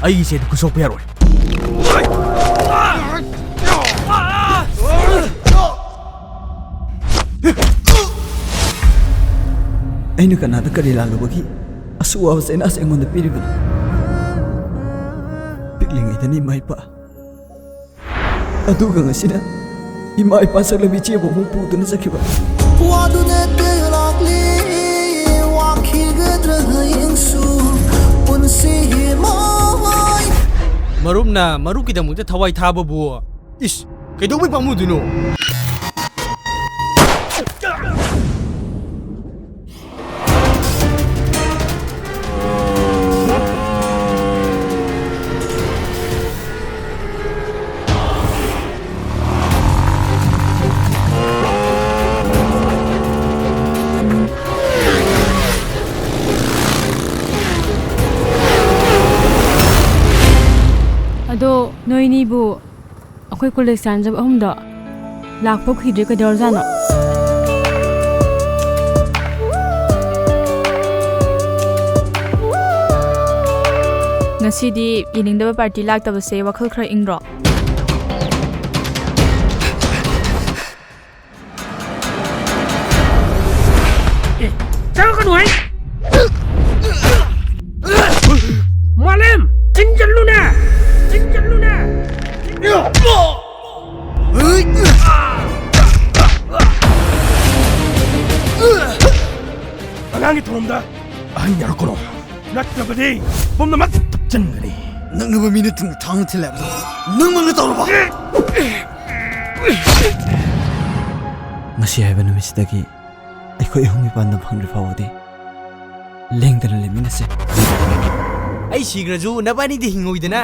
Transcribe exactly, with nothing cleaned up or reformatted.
ꯑꯩꯒꯤ ꯏꯆꯦꯗꯨ ꯈꯨꯠ ꯁꯣꯛꯄ ꯌꯥꯔꯣꯏ꯫ ꯑꯩꯅ ꯀꯅꯥꯗ ꯀꯔꯤ ꯂꯥꯜꯂꯨꯕꯒꯤ ꯑꯁꯨꯛ ꯋꯥꯕ ꯆꯩꯅꯥꯁꯦ ꯑꯩꯉꯣꯟꯗ ꯄꯤꯔꯤꯕꯅꯣ? ꯄꯤꯛꯂꯤꯉꯩꯗꯅꯤ ꯏꯃꯥ ꯏꯄꯥ, ꯑꯗꯨꯒ ꯉꯁꯤꯅ ꯏꯃꯥ ꯏꯄꯥ ꯁꯛꯂꯕꯤ ꯏꯆꯦꯕꯨ ꯑꯃꯨꯛ ꯄꯨꯗꯨꯅ ꯆꯠꯈꯤꯕ꯫ ꯋꯥꯗꯨꯅ ꯇꯦꯜꯂꯛꯂꯤ, ꯋꯥꯈꯤꯒꯗ꯭ꯔꯥ ꯍꯌꯦꯡꯁꯨ ꯄꯨꯟꯁꯤ ꯍꯤꯃꯥꯏ꯫ ꯃꯔꯨꯞꯅ ꯃꯔꯨꯞꯀꯤꯗꯃꯛꯇ ꯊꯋꯥꯏ ꯊꯥꯕꯕꯨ, ꯏꯁ, ꯀꯩꯗꯧꯕꯩ ꯄꯥꯝꯃꯨꯗꯣꯏꯅꯣ? ꯑꯗꯣ ꯅꯣꯏꯅꯤꯕꯨ ꯑꯩꯈꯣꯏ ꯀꯣꯂꯦꯖ ꯆꯥꯟꯖꯕ ꯑꯍꯨꯝꯗꯣ ꯂꯥꯛꯄ ꯀꯨꯏꯗ꯭ꯔꯤ, ꯀꯩꯗꯧꯔꯖꯥꯠꯅꯣ? ꯉꯁꯤꯗꯤ ꯌꯦꯡꯅꯤꯡꯗꯕ ꯄꯥꯔꯇꯤ ꯂꯥꯛꯇꯕꯁꯦ ꯋꯥꯈꯜ ꯈꯔ ꯏꯪꯗ꯭ꯔꯣ? ꯑꯦ, ꯆꯪꯉꯛꯀꯅꯨ ꯍꯥꯏ꯫ ꯃꯥꯂꯦꯝ, ꯆꯤꯡꯁꯤꯜꯂꯨꯅꯦ, ꯆꯤꯡꯁꯤꯜꯂꯨꯅꯦ꯫ ꯑꯉꯥꯡꯒꯤ ꯊꯧꯔꯝꯗ ꯑꯍꯟ ꯌꯥꯔꯛꯀꯅꯣ, ꯅꯠꯇ꯭ꯔꯕꯗꯤ ꯄꯨꯝꯅꯃꯛ ꯊꯨꯞꯆꯟꯒꯅꯤ꯫ ꯅꯛꯅꯕ ꯃꯤꯅ ꯊꯨꯅ ꯊꯥꯡꯅ ꯊꯤꯜꯂꯦ ꯍꯥꯏꯕꯗꯣ ꯅꯪꯃꯛꯅ ꯇꯧꯔꯕ? ꯉꯁꯤ ꯍꯥꯏꯕ ꯅꯨꯃꯤꯠꯁꯤꯗꯒꯤ ꯑꯩꯈꯣꯏ ꯑꯍꯨꯝꯒꯤ ꯄꯥꯟꯗꯝ ꯐꯪꯗ꯭ꯔꯤ ꯐꯥꯎꯕꯗꯤ ꯂꯦꯡꯗꯅ ꯂꯩꯃꯤꯟꯅꯁꯦ꯫ ꯑꯩ ꯁꯤꯈ꯭ꯔꯁꯨ ꯅꯕꯥꯅꯤꯗꯤ ꯍꯤꯡꯍꯧꯏꯗꯅ꯫